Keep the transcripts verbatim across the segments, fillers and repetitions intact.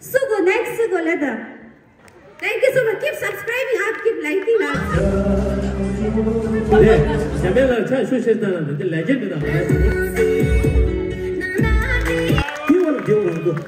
སུ་གོ་next སུ་གོ་ལེ་ད། Thank you so much. Keep subscribing, up, keep liking, up. ལས་ཞྭ་མེད་ལ་ཆ་ཤུ་ཤེས་དང་ལ་འདི་ལས་ཀྱི་འདི་དང་ལས་ཀྱི་འདི་བ་ལ་འདི་བ་ལ་འདུག་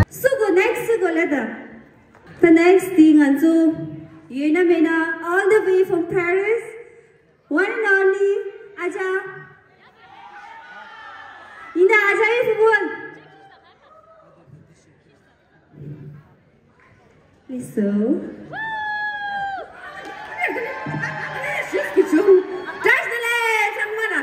སུ་གོ་next སུ་གོ་ལེ་ད། The next thing ང་ཚོ་ཡོད་ན་མེད་ན། All the way from Paris, one and only Aja. ཡིན་ད་Aja ཡི་ཕུ་བོ། ལགས་སོ། ཞེས་ཀྱི་བྱུང་། བཀྲ་ཤིས་བདེ་ལེགས་ཚང་མ་ལ།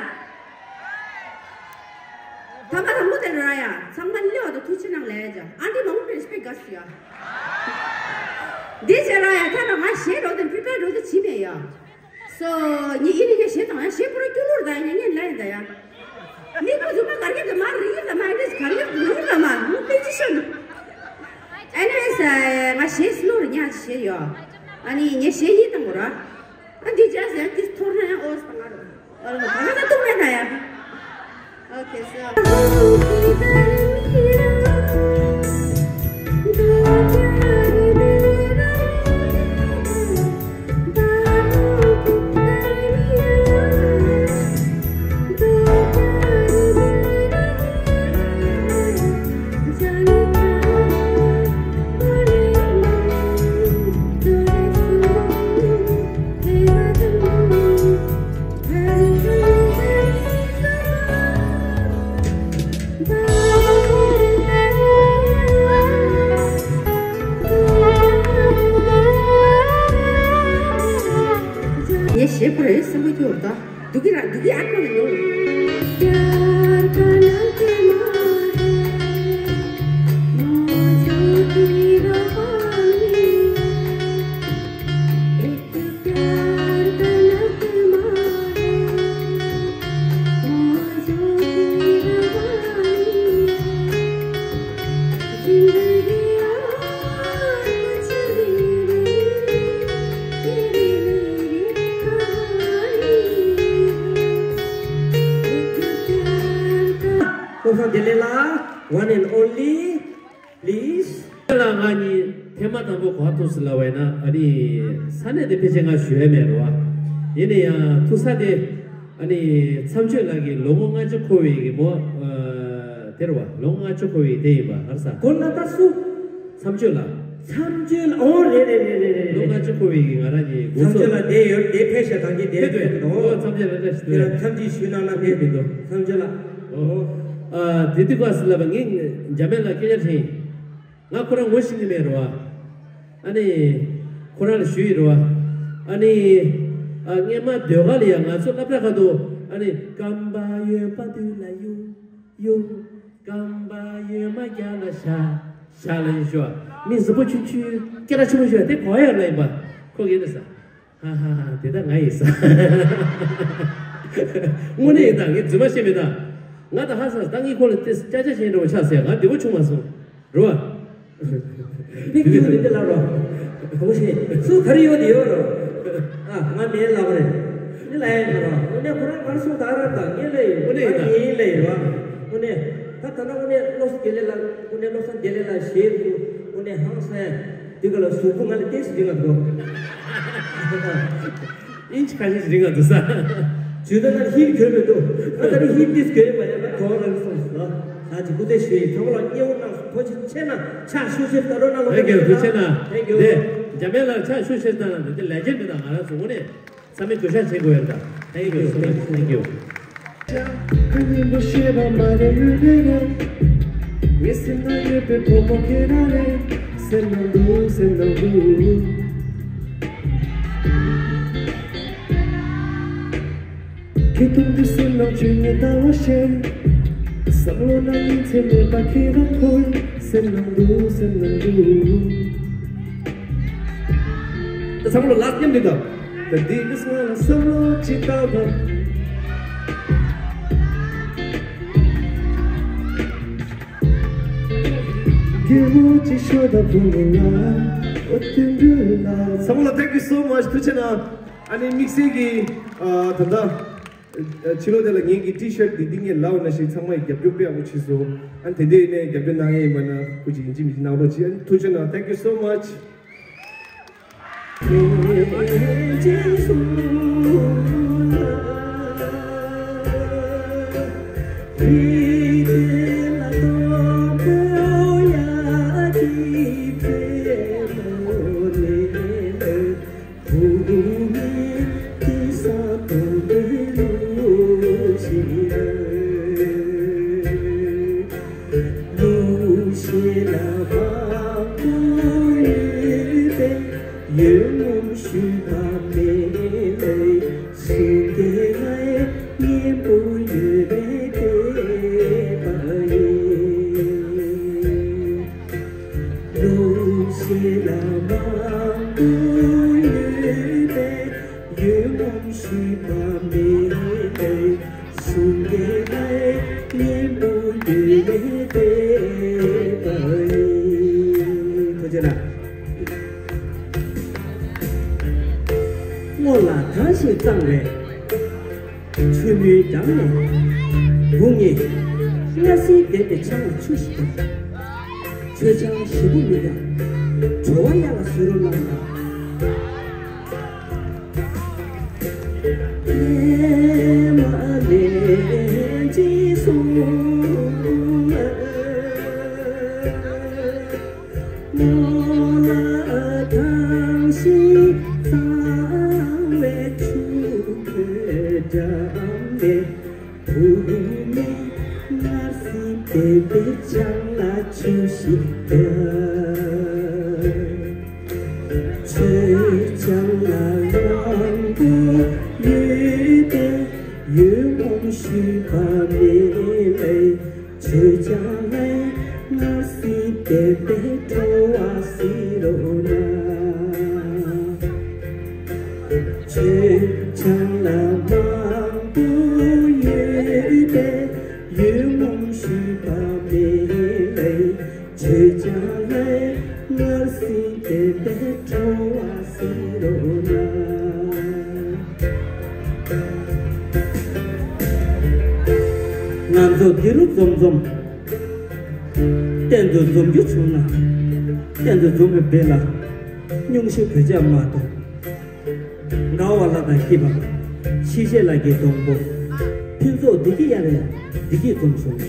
ཐ་མ་དང་པོ་དེ་ར་ཡ་ཚང་མ་ལེའོ་དང་ཐུགས་ཆེ་གནང་ལས་ཀྱང་ཨ་འདི་མང་པོ་རེ་སྤེ་ག་སུ་ཡ། འདི་བྱས་ར་ཡ་ཐ་ན་ང་ཞེས་འགྲོ་དེ་prepared འགྲོ་དེ་བྱིས་མེད་ཡ། སོ། ཉི་ཨི་རི་གེ་ཞེས་དང་ཡ་ཞེས་པོ་ར་སྐྱུ་ལོར་དང་ཡ་ཉན་ལ་ཡིན་ད་ཡ། མི་ཁོ་ཚོ་མ་གར་གེ་དེ་མ་རི་གེ་དེ་མ་ཡིན་དེ་གར་གེ་དེ་ལོར་དང་མ་མུ་པེ་ཅི་ཤོན། Anyways ང་ཞེས་ལོར་ཉ་ཞེས་ཡོ། ཨ་ནི་ཉེ་ཞེས་ཡིན་དང་གོ་ར། ཨ་འདི་ཅག་ཟེར་ཏིས་ཐོར་ན་ཡང་ཨོ་སི་དང་ང་རོ། ཨོ་ལོ་ད་ང་ད་ཏུ་མེ་ད་ཡ། Okay, so. ངས་ཞེ་པོ་རེད་སེམས་པ་སྐྱོ་ད། འདུག་གི་ར་འདུག་གི་ཨ་ཁོ་ལ་ཡོང་། ཀོ་ས་དེ་ལས་ལ། One and only, please. ལ་ང་གཉིས་ཐེངས་མ་དང་པོ་གོ་ཐུག་སི་ལ་བས་ན་ཨ་ནི་ས་གནས་དེ་ཕལ་ཆེར་ང་ཞུ་ཡ་མེད་རེད་བ། ཡིན་ན་ཡང་ཐུག་ས་དེ་ཨ་ནི་མཚམས་གཅོད་ལགས་ཀྱིས་ལོ་ངོ་ལྔ་བཅུ་འཁོར་བའི་གི་མོ་དེ་རེད་བ། ལོ་ངོ་ལྔ་བཅུ་འཁོར་བའི་དེ་ཡིན་པ་ཧར་ས། གོ་ལ་ད་སུ། མཚམས་གཅོད་ལགས། མཚམས་གཅོད་ལགས། ཨོ་རེད་རེད་རེད་རེད་རེད། ལོ་ལྔ་བཅུ་འཁོར་བའི་གི་ང་རང་གི་འགོ་མཚམས་གཅོད་ཚུགས། ལགས་དེ་ཡོད་དེ་ཕེབས་ཤག་དང་གི་དེ་ཕེབས་འདུག་ཨོ་མཚམས་གཅོད་ལགས་བཀྲ་ཤིས་བདེ་ལེགས། འཚམས་འདྲི་ཞུས་གནང་ན་ཕེབས་མི་འདུག་མཚམས་གཅོད་ལགས། ཨོ། ཨ་དེ་དུས་སྐབས་སུ་ལབ་པ་ངས་འཇམ་དཔལ་ལགས་སྐད་ཆ་དྲིས། ང་ཁོ་རང་ངོ་ཤེས་ནི་མེད་རེད་བ། ཨ་ནི། ཁོ་རང་ལ་ཞུས་ཡོད་རེད་བ། ཨ་ནི། ཨ་སྔས་མ་ཟློས་གར་ལ་ཡང་ང་ཚོ་སློབ་གྲྭ་ཁག་ཏུ་ཨ་ནི་སྐམ་པ་ཡོད་པ་དུས་ལ་གཡུག་གཡུག་སྐམ་པ་ཡོད་མ་རྒྱ་ལ་བཞག་བཞག་ལ་ཡིན་ཞུ་བ། མི་གཟུགས་པོ་ཆུང་ཆུང་སྐད་གྲགས་ཆེན་པོ་ཞུ་བ་དེ་གོ་ཡ་ལ་ཡིན་པ་ཁོ་གིས་ནི་ས། ཧ་ཧ་ཧ། དེ་ད་ང་ཡིན་ས། དངོས་གནས་ཡིན་ད། ངས་རྫུན་མ་བཤད་མེད་ད། ང་ད་ཧ་ས་ད་ངའི་ཁོ་ལ་དེ་ཅ་ཅ་བྱས་འགྲོ་བ་ཆགས་ཟེར། ང་བདེ་པོ་བྱུང་མ་སོང་། རེད་བ། ཕིག་ཕིག་ལ་འདི་ལ་རོ། གོ་ཤེས། སུ་ག་རེ་ཡོད་དེ་ཡོད་རོ། ཨ་ང་མེད་ལབ་རེད། འདི་ལ་ཡིན་རོ། དངོས་གནས་ཁོ་རང་གར་སོང་ད་ར་ད་ངས་ལས་ཡོད། དངོས་གནས་ཡིན་ད། ངས་ལས་ཡོད་རོ། དངོས་གནས་ད་ད་ན་དངོས་གནས་བློ་གསལ་རྒྱལ་ལ། དངོས་གནས་བློ་བཟང་རྒྱལ་ལ་ཞེས་དུ་དངོས་གནས་ཧང་སང་། དེ་ག་ལ་གཟུགས་པོ་ང་ལ་ཏོག་ཙམ་རིང་ང་འདུག་ཨིན་ཅི་ཁ་ཤས་ཤིག་རིང་ང་འདུག་ས། ཇུས་ད་ན་ཧིན་གྱོད་མི་འདུག་ང་ད་ནི་ཧིན་ཏིས་གྱོད་མ་ཡ་ང་གྲོགས་རང་སོང་ཟ། ད་ཅི་སྐུ་ཚེ་ཞུ་ཡིན། ཚང་མ་ལ་སྙེ་བོ་གནང་སོང་། ཐུགས་རྗེ་ཆེ་གནང་། ཕྱག་ཤུགས་ཆེ་ད་རོགས་གནང་། ལོ། Thank you། ཐུགས་རྗེ་ཆེ་གནང་། Thank you། དེ་འཇམ་དཔལ་ལགས་ཕྱག་ཤུགས་ཆེ་གནང་། འདི་ལེ་ཇེན་ཌི་དང་ང་རང་ཚོ་དངོས་གནས། ཚང་མས་གུས་ཞབས་བྱེད་དགོས་ཡོད་ད། Thank you so much. Thank you. ཁ་སྙན་པོ་བཤད་པ་མ་རེད་ཡུལ་རེ་རེ། ངའི་སེམས་ནང་ཡོད་པའི་བུ་མོ་ཁྱེད་རང་རེད། སེམས་ནང་དུ་སེམས་ནང་དུ། ཁྱེད་གཏོང་དུས་སེམས་ནང་བཅོས་ཉེས་ལྟ་བ་བཤད། བསམ་བློ་ནང་ཉིན་མཚན་མེད་པ་ཁྱེད་རང་འཁོར། སེམས་ནང་དུ་སེམས་ནང་དུ། ད་བསམ་བློ་ལགས་མཉམ་འདི་དང་། ད་འདི་གི་སྔ་ལ་བསམ་བློ་ཅིག་བཏང་དང་། རྒྱལ་མོ་ཅིག་ཤོད་དང་བུ་མོ་ལ། འོ་དུད་འགྲོ་ལ། བསམ་བློ། Thank you so much. ཐུགས་རྗེ་གནང་། ཨ་ནི་དམིགས་བསལ་གྱི་ཨ་ད་ལྟ་ཕྱི་ལོགས་དེ་ལ་ངེད་ཀྱི་ཊི་ཤར་ཊི་འདི་འདི་ངས་ལབ་ན་ཞིག་ཚང་མ་ཡི་རྒྱབ་སྐྱོར་དཔེ་ཡག་པོ་བྱས་སོང་། ཨ་ནི་དེ་འདྲའི་ནས་རྒྱབ་སྐྱོར་གནང་ཡས་ཡིན་པ་ན་སྐུ་མཁྱེན་ཡིན་གཅིག་མིན་གཅིག་གནང་རོགས་གྱིས། ཨ་ནི་ཐུགས་རྗེ་གནང་། Thank you so much. ཐུགས་རྗེ་གནང་། སྔོ་ལ་དྭངས་ཤིང་གཙང་བའི་ཆུ་མོའི་འགྲམ་ནས། བུ་ངས་སྔར་སྲིད་འདས་པའི་ཆང་ལ་ཆུ་ཞིག་བཏང་། མཆོད་ཆང་ཞིམ་པོ་མི་འདྲ། བྲོ་བ་གཡར་ལ་བཟོས་རོགས་གནང་དང་། བུ་མོ་སྔར་སྲིད་འདས་པའི་ཆང་ལ་ཆུ་ཞིག་བཏང་། མཆོད་ཆང་ལ་རང་མགོ་ཡོད་དེ་ཡོད་ངོམ་ཞུས་པ་མེད་ལེ། མཆོད་ཆང་ལ་སྔར་སྲིད་འདས་པའི་བྲོ་བ་སྲིད་རོགས་གནང་། མཆོད་ཆང་ལ་མང་པོ་ཡོད་པས་ཡོད་ངོམ་ཞུས་པ་མེད་ལེ། མཆོད་ཆང་ལ་སྔར་སྲིད་འདས་པའི་བྲོ་བ་སྲིད་རོགས་གནང་། ང་ཚོ་འདི་རུ་འཛོམས་འཛོམས། གཏན་དུ་འཛོམས་རྒྱུ་བྱུང་ན། གཏན་དུ་འཛོམས་པའི་དཔེ་ལ། སྙུང་གཞི་གོད་ཆག་མ་གཏོགས། དགའ་བ་ལ་དང་སྐྱིད་པ། ཕྱི་བཤད་ལ་གི་སྡོང་པོ། ཕུན་ཚོགས་བདེ་སྐྱིད་གཡར་ཡ། བདེ་སྐྱིད་འཛོམས་བྱུང་།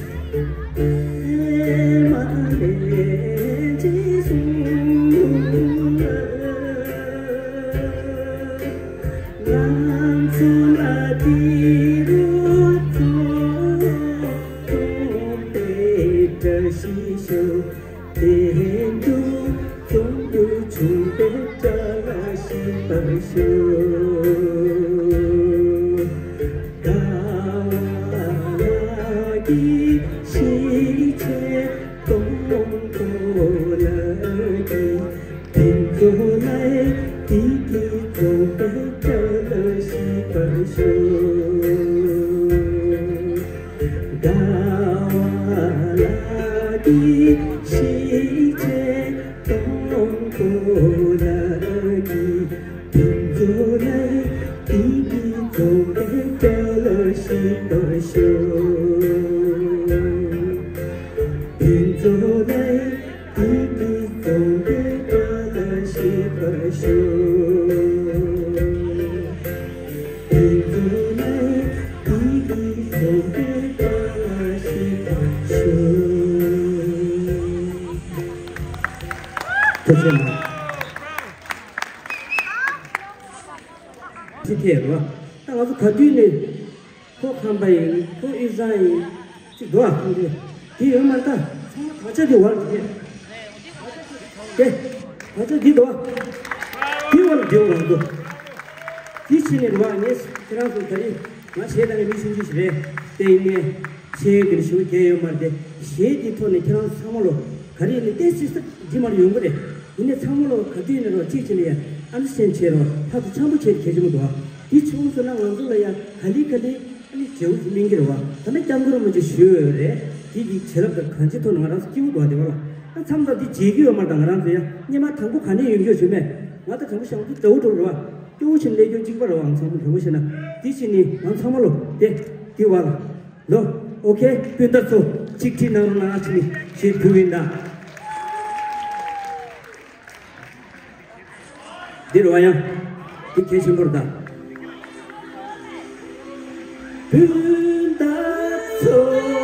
ང་ཚོ་ལ་དེ་རུ་ཚོགས་པའི་བཀྲ་ཤིས་ཤོག་དེ་འདུག་ཚོགས་འདུ་བྱུང་བའི་བཀྲ་ཤིས་པར་ཤོག་དགའ་བ་ལ་གི་ཤིས་ཆེ་སྟོང་པོ་ལ་གི་དེ་ཚོ་ལ་དེ་གི་ཚོགས་པའི་ བཀྲ་ཤིས་པར་ཤོག་དགའ་བ་ལ་གི་ཤིས་བྱེད་སྟོང་པོ་ལ་གི་ཕུན་ཚོགས་ལ་དེ་གི་ཚོགས་པའི་བཀྲ་ཤིས་པར་ཤོག་ཕུན་ཚོགས་ལ་དེ་གི་ཚོགས་པའི་བཀྲ་ཤིས་པར་ཤོག་ཕུན་ཚོགས་ལ་དེ་གི་ཚོགས་པའི་བཀྲ་ཤིས་པར་ཤོག་ཐུགས་རྗེ་གནང་། ཅི་ཐད་རོ། ད་ང་ཚོ་ག་དུས་ནས་ཁོ་ཁམས་པ་ཡིན། ཁོ་དབུས་གཙང་ཡིན། ཅི་འདུག་ཨ། ཁོང་ཚོས་དེ་ཡོད་མ་རེད། ད་ཚང་མ་དག་ཆ་དེ་བར་དེ་དེ་དག་ཆ་དེ་འདུག་ཨ། དེ་བར་ལ་དེ་འོང་འདུག་དེ་ཕྱིན་ནས་རོ། ངས་ཁྱེད་རང་ཚོ་ད་རེས་ང་གཞས་བཏང་མཁན་མི་ཆུང་ཆུང་ཞིག་རེད། དེ་ཡིན་ནས་གཞས་དེ་ཞུ་རྒྱུ་ཡོད་མ་རེད། དེ་གཞས་དེ་ཐོག་ནས་ཁྱེད་རང་ཚོ་ཚང་མ་ལོ་ག་རེ་ཡིན་ནས་ཏོག་ཙམ་འདྲི་མར་ཡོང་གི་རེད། ཡིན་ནའི་ཚང་མ་ལོ་ག་དུས་ནས་རོ་གཅིག་བྱས་ནས་ཡ་ཨན་ཌར་སི་ཊེན་ཌ་བྱེད་རོགས། ཕར་ཚུར་འཆམ་པོ་བྱེད་གལ་ཆེན་པོ་འདུག་ཨ། འདི་བྱུང་སོང་ན་ང་ཚོ་ལ་ཡ་ག་ལེ་ག་ལེ་ཨ་ནི་འབྲས་བུ་སྨིན་གྱི་རེད་བ། ད་ནི་སྐྱབས་མགོན་རིན་པོ་ཆེ་ཞུས་ཡོད་རེད། དེ་གི་བྱིན་རླབས་དང་གང་ཅིའི་ཐོག་ནས་ང་རང་ཚོ་སྐྱིད་པོ་འདུག་ཨ། དེ་བ་ལ་ཨ་མཚམས་དང་འདི་བརྗེད་ཀྱི་ཡོད་མ་རེད། ད་ང་རང་ཚོ་ཡ་སྙེ་མ་དང་པོ་ག་ནས་ཡོང་གི་ཡོད་ཞུས་མེད། ང་ད་དང་པོ་ཞང་དུ་འདྲ་བོ་འགྲོ་རེད་བ། སྐྱོ་བོ་ཕྱིན་ལས་སྐྱོ་གཅིག་པ་རེད་བ། ང་ཚང་མ་དང་པོ་བཤད་ན་དེ་ཕྱིན་ནི་ང་ཚང་མ་ལོ་དེ་དེ་བ་ལ། ལོ། ཨོ་ཁེ། སྤུན་ཟླ་ཚོ་གཅིག་ཁྲིད་གནང་རོགས་གནང་། ཨ་ཕྱི་ནས་ཞེས་ཕུལ་གི་ཡིན་ད། འདི་རུ་བ་ཡང་འདི་གལ་ཆེན་པོ་རེད་ད། སྤུན་ཟླ་ཚོ།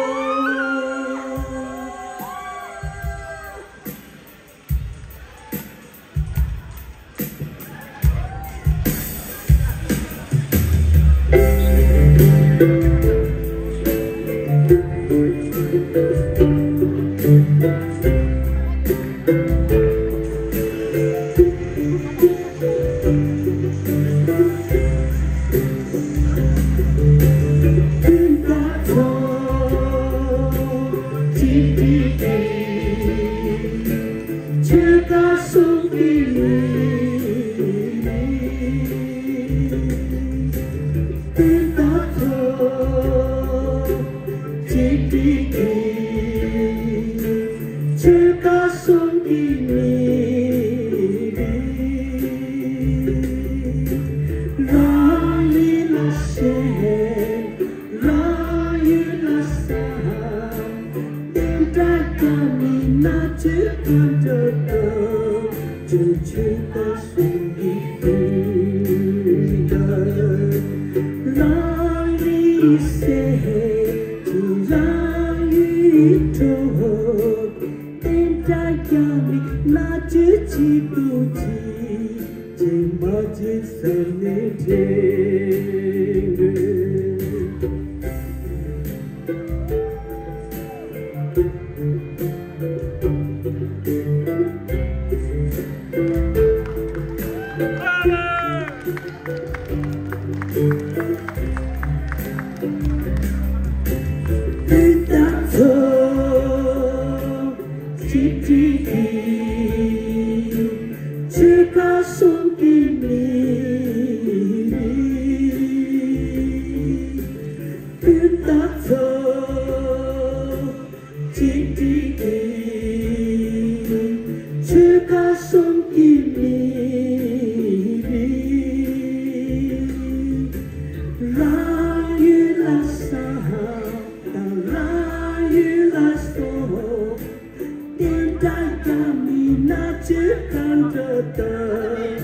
ཆོལ་ཁ་གསུམ་གྱི་མི་རིགས། རང་ཡུལ་ལ་ཞེན། རང་ཡུལ་ལ་བསམ། བདེན་མཐའ་རྒྱ་མིའི་མནའ་བཅད་གཏམ་དྲ་དང་། ཆོལ་ཁ་གསུམ་གྱི་སྤུན་ཟླ། རང་རིགས་སྲས་ཀྱི་རང་ཡུལ་འཕྲོག་བདེན་མཐའ་རྒྱ་མིའི་མནའ་བཅད་བྱེད་དུ་ཅི། བྱེད་མ་བྱེད་བསམ་ནས་དྲན་དགོས། སྤུན་ཟླ་ཚོ། གཅིག་སྒྲིལ་གྱིས་ཆོལ་ཁ་གསུམ་གྱི་མི་རིགས། སྤུན་ཟླ་ཚོ། གཅིག་སྒྲིལ་གྱིས་ཆོལ་ཁ་གསུམ་གྱི་མི་རིགས། རང་ཡུལ་ལ་བསམ་དང་རང་ཡུལ་ལ་སོགས། བདེན་མཐའ་རྒྱ་མིའི་མནའ་བཅད་གཏམ་དྲ་དང་།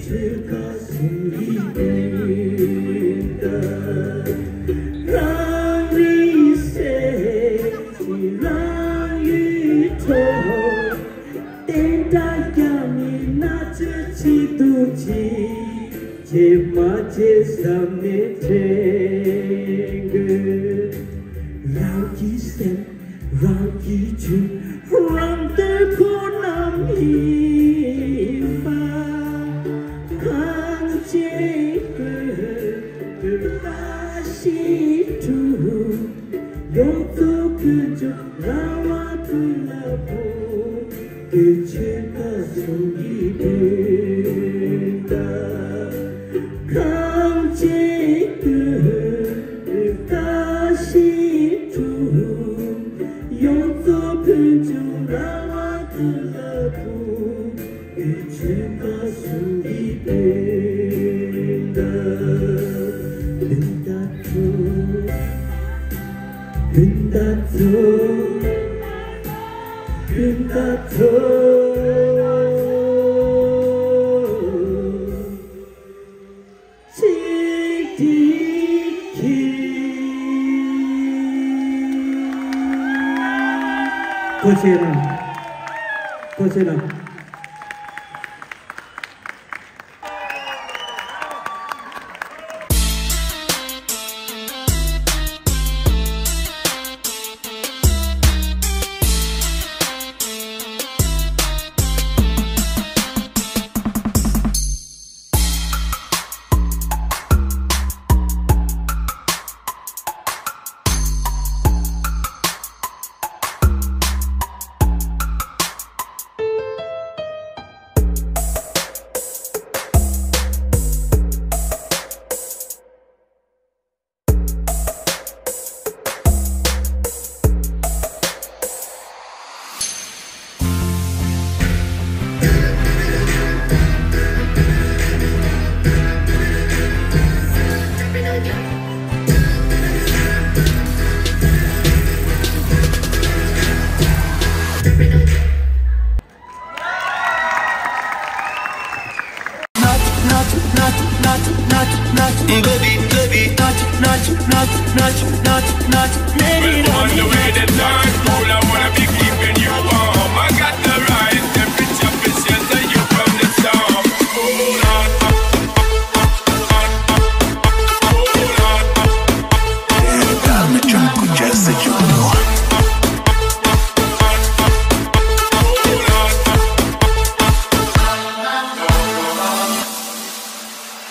ཆོལ་ཁ་གསུམ་གྱི་སྤུན་ཟླ། རང་རིགས་སྲས་ཀྱི་རང་ཡུལ་འཕྲོག་བདེན་མཐའ་རྒྱ་མིའི་མནའ་བཅད་བྱེད་དུ་ཅི། བྱེད་མ་བྱེད་བསམ་ནས་དྲན་དགོས། རང་གི་སེམས། རང་གི་ཆོས། རང་དོན་ཁོ་ན་མིན་པ། ཐམས་ཅད་ཀུན་ཏུ་བརྟག་ཞིབ་ཐུབ། ཡོངས་རྫོགས་ཀུན་སྦྱོར་རང་དབང་ཀུན་ལ་ཕོབ། དེ་ཆོལ་ཁ་གསུམ་གྱི་སྤུན་ཟླ། ཁམས་གཅིག་ཏུ་བཀྲ་ཤིས་འཁྲུགས། ཡོངས་རྫོགས་ཕུན་ཚོགས་ར་བ་ཀུན་ལ་ཕུལ། ཆོས་འཕགས་གསུམ་གྱི་དོན་དུ། ཕུན་དང་ཚོགས། ཕུན་དང་ཚོགས། ཕུན་དང་ཚོགས། ཐུགས་རྗེ་གནང་། ཐུགས་རྗེ་གནང་།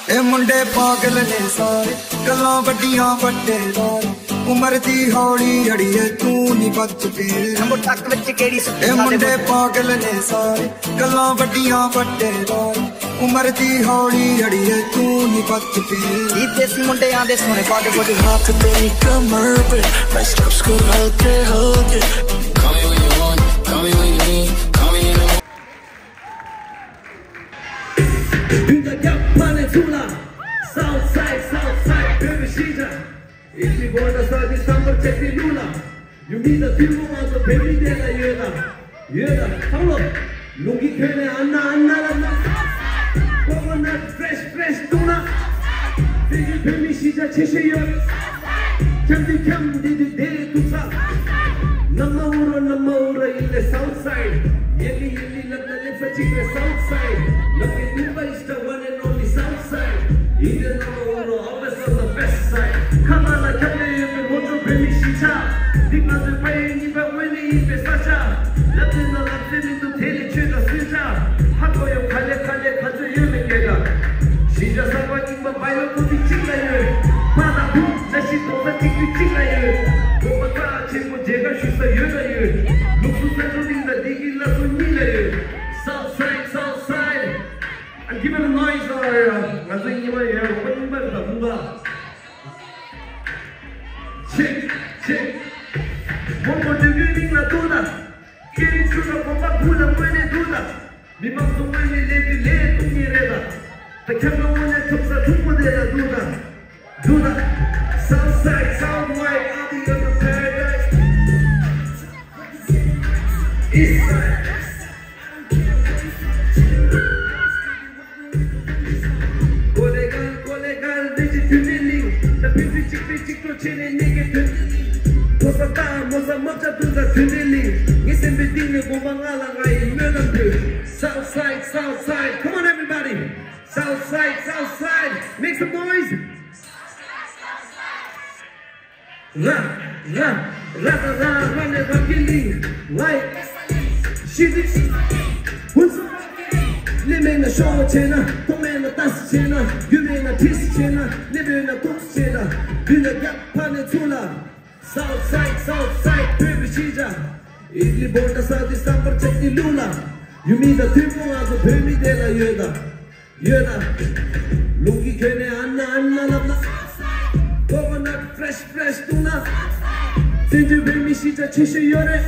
ਇਹ ਮੁੰਡੇ ਪਾਗਲ ਨੇ ਸਾਰੇ, ਗੱਲਾਂ ਵੱਡੀਆਂ ਵੱਡੇ ਯਾਰ, ਉਮਰ ਦੀ ਹੌਲੀ ਅੜੀਏ, ਤੂੰ ਨਹੀਂ ਬਚ ਫੇਰ। ਨੰਬਰ ਤੱਕ ਵਿੱਚ ਕਿਹੜੀ ਸੁੱਤੀ ਇਹ ਮੁੰਡੇ ਪਾਗਲ ਨੇ ਸਾਰੇ, ਗੱਲਾਂ ਵੱਡੀਆਂ ਵੱਡੇ ਯਾਰ, ਉਮਰ ਦੀ ਹੌਲੀ ਅੜੀਏ, ਤੂੰ ਨਹੀਂ ਬਚ ਫੇਰ। ਇਹ ਦੇਸੀ ਮੁੰਡਿਆਂ ਦੇ ਸੋਹਣੇ ਪਾਗਲ। ਉਹਦੇ ਹੱਥ ਤੇ ਕਮਰ ਪੇ, ਮੈਂ ਸਟੈਪਸ ਕੋ ਹਲਕੇ ਹਲਕੇ। Call me when you want, call me when you need, call me in the Dun da gap pane tula. South side, south side, baby shija. If you wanna start this summer, check the lula. You need a few more months of baby, then I hear that. Hear that. Come on. Lungi khene anna anna la na. Coconut fresh fresh tuna. Baby baby shija cheshe yo. Khyam di khyam di di de tu sa. Nama ura nama ura in the south side. Yeli yeli la Let's take the south side. Looking Mumbai is the one and only south side. Indian number one, always on the best side. Come on, I can't let you go to baby shija. Big man, the pay in the way in the sacha. Nothing, nothing in the tele cheta sija. Hako yo kale kale kato yo me kega. Shija sawa in the bailo ko bi chila yo. Mana bu, na shi to ba tik bi chila yo. Go ba ta che ko jega shusa yo na yo. Look to the building the digi la so ni la yo. South side, south side. And give it a noise, uh, as in you may have one member of the Buddha. Check, check. One more to give me the Buddha. Give it to the Buddha, Buddha, when they do that. We must go when they live, they live, they live. The camera when they took the two, they do that. Do that. South side, south wide, I'll be on the paradise. East side. Kolegal, kolegal, reji tümeli. Da pipi chik pichik to chene nege tümeli. Mosa ta, mosa mocha tunda tümeli. Ngi sembe dinle goma ngala ngai mönam tu. South side, south side. Come on, everybody. South side, south side. Make some noise. Ra, ra, ra, ra, ra, ra, ne, ra, ki, li, lai. Shi, di, si, hun, sa. Li, me, na, sho, che, na, to, me, na, tas, che, na, yu, me, na, tis, che, na, li, me, na, tuk, che, na, bi, na, gap, pa, ne, tu, la. South side, south side, pe, bi, shi, ja. Idli, bota, sa, di, sa, par, chak, di, lu, la. Yu, mi, da, tu, mo, a, so, pe, mi, de, la, yu, da. ཡོད་ན། ལུང་གི་གྱོན་ནས་ཨ་ན་ཨ་ན་ལབ་ན། ཀོ་ཀོ་ནཊ་ཕེ་རེ་ཤི་ཕེ་རེ་ཤི་བཏུང་ན། བཙན་བྱོལ་བོད་མི་གཞིས་ཆགས་ཆེ་ཤོས་ཡོད་རེད།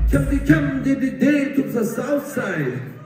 འཁྱམས་ཏེ་འཁྱམས་ཏེ་དེ་བསྡད་ཐུབ་ས་སའུ་ཐི་སའིཌ།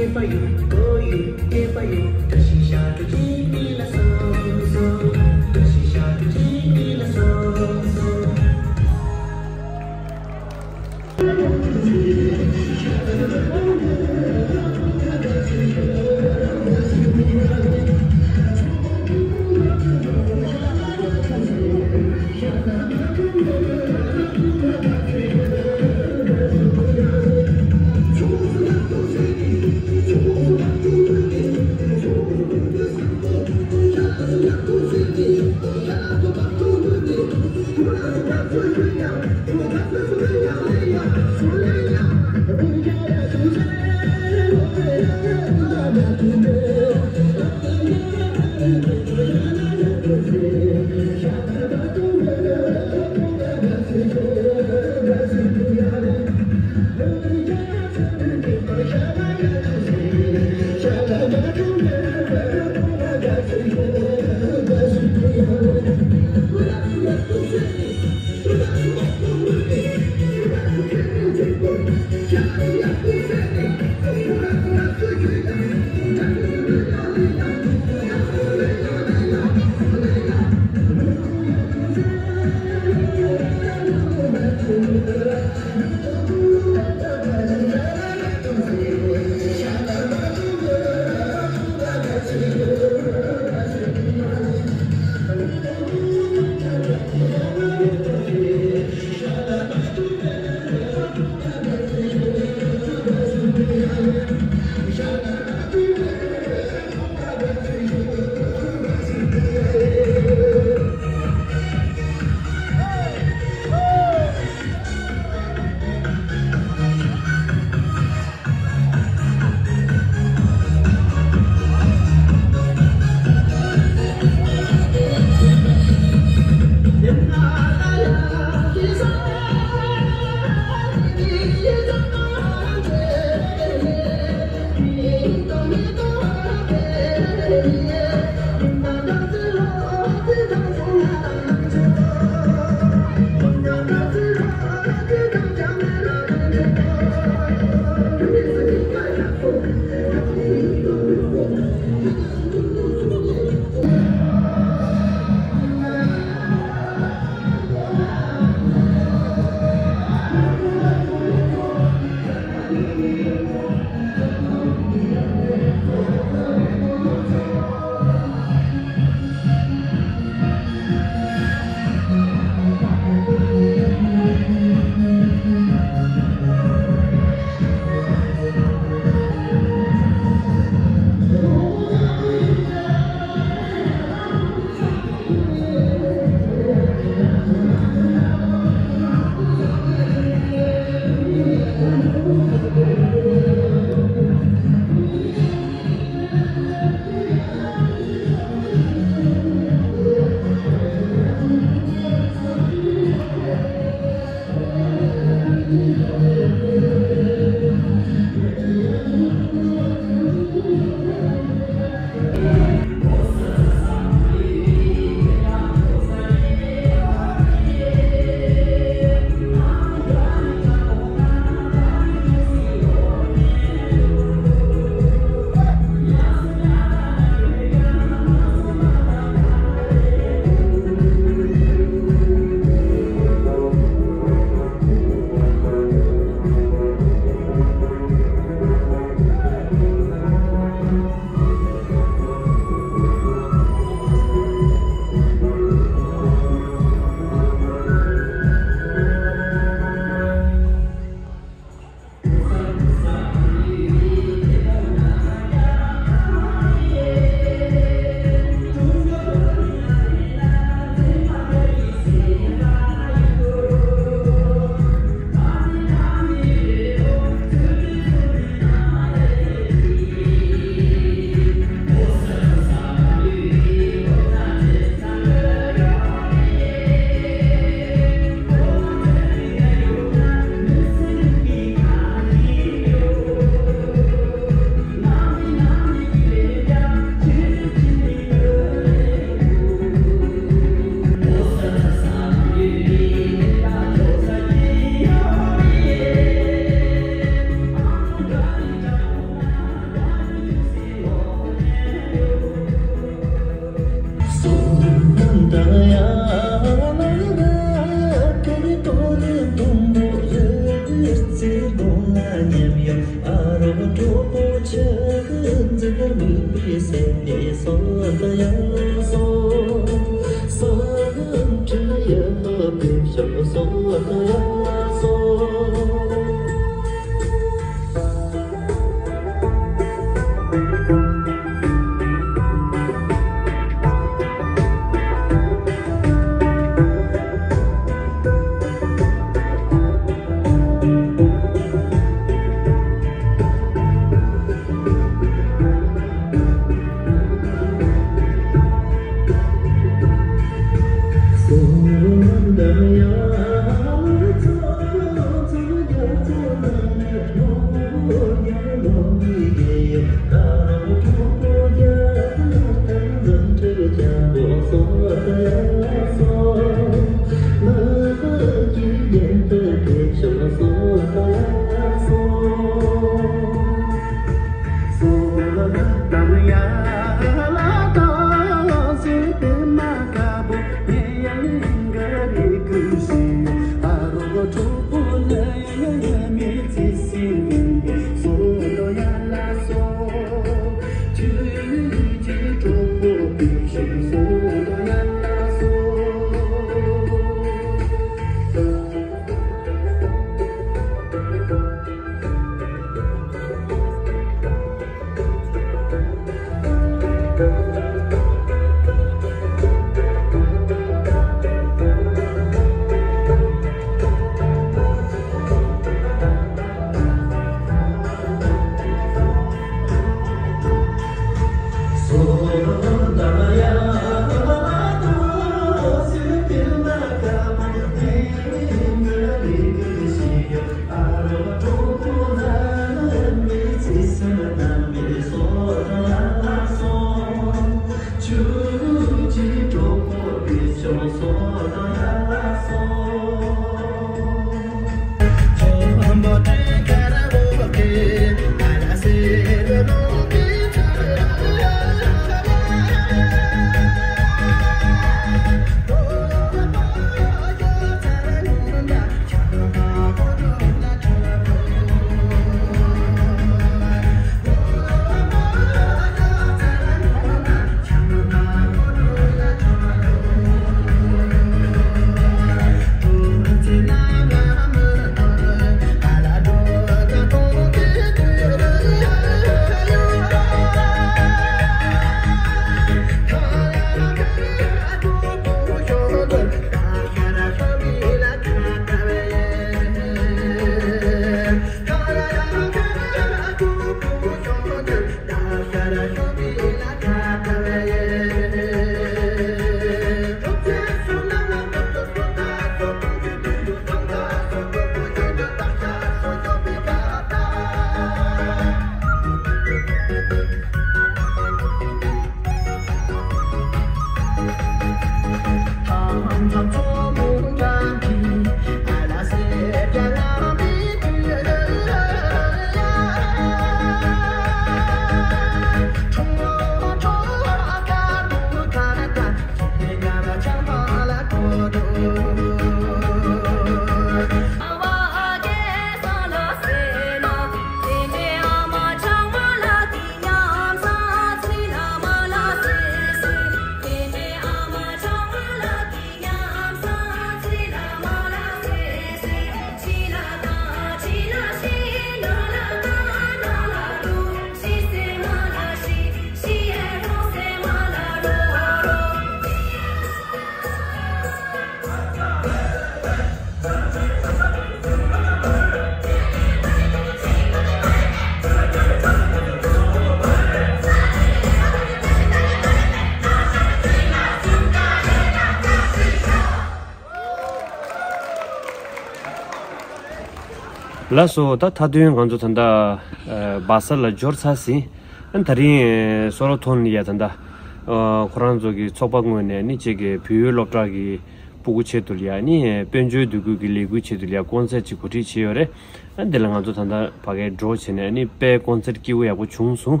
ལགས་སོ། ད་མཐའ་དོན་ང་ཚོ་ད་ལྟ་ཨ་སྦག་སར་ལ་འབྱོར་ཚར་ཟིན། ཨ་ནི་ད་རིང་སོ་ལོ་ཐོན་ཡ་ད་ལྟ་ཨ་ཁོ་རང་ཚོ་གི་ཚོགས་པ་ངོས་ནས་ནི་གཅིག་གི་བོད་ཡིག་སློབ་གྲྭ་གི་སྤུ་གུ་ཆེད་དུ་ལ་ཡ་ནི་དཔལ་འབྱོར་འདུ་འགོད་ཀྱི་ལས་འགུལ་ཆེད་དུ་ལ་ཡ་ཀོན་སར་ཊི་ཅིག་གོ་སྒྲིག་བྱས་ཡོད་རེད། ཨ་ནི་དེ་ལ་ང་ཚོ་ད་ལྟ་ཕ་གིར་འགྲོ་བྱས་ནས་ནི་དཔེ་ཀོན་སར་ཊི་སྐྱིད་པོ་ཡག་པོ་བྱུང་སོང་།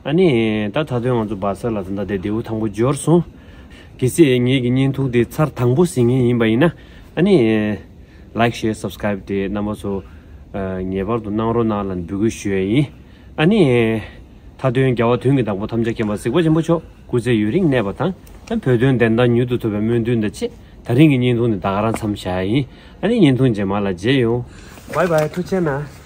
ཨ་ནི་ད་མཐའ་དོན་ང་ཚོ་སྦག་སར་ལ་ད་ལྟ་དེ་ལེའུ་དང་པོ་འབྱོར་སོང་། གལ་སྲིད་ངེད་ཀྱི་བརྙན་ཐུང་དེ་ཚར་དང་པོ་གཟིགས་མཁན་ཡིན་པ་ཡིན་ན། ཨ་ནི་ལའིཀ་ཤེར་སབ་སི་ཀ་རའིབ་དེ་རྣམ་པ་ཚོ་ཨ་ངེས་པར་དུ་གནང་རོགས་གནང་ལ་འབོད་སྐུལ་ཞུ་ཡ་ཡིན། ཨ་ནི་མཐའ་དོན་རྒྱལ་བ་དོན་གྱི་བདག་པོ་ཐམས་ཅད་མཁྱེན་པ་གཟིགས་པ་ཆེན་པོ་མཆོག་སྐུ་ཚེ་ཡུན་རིང་གནས་པ་དང་། བོད་དོན་བདེན་མཐའ་མྱུར་དུ་ཐོབ་པའི་སྨོན་འདུན་དང་བཅས། ད་རིང་གི་བརྙན་ཐུང་འདི་ད་ག་རང་མཚམས་བཞག་ཡིན། ཨ་ནི་བརྙན་ཐུང་རྗེས་མ་ལ་མཇལ་ཡོང་། བའི་བའི། ཐུགས་རྗེ་གནང་།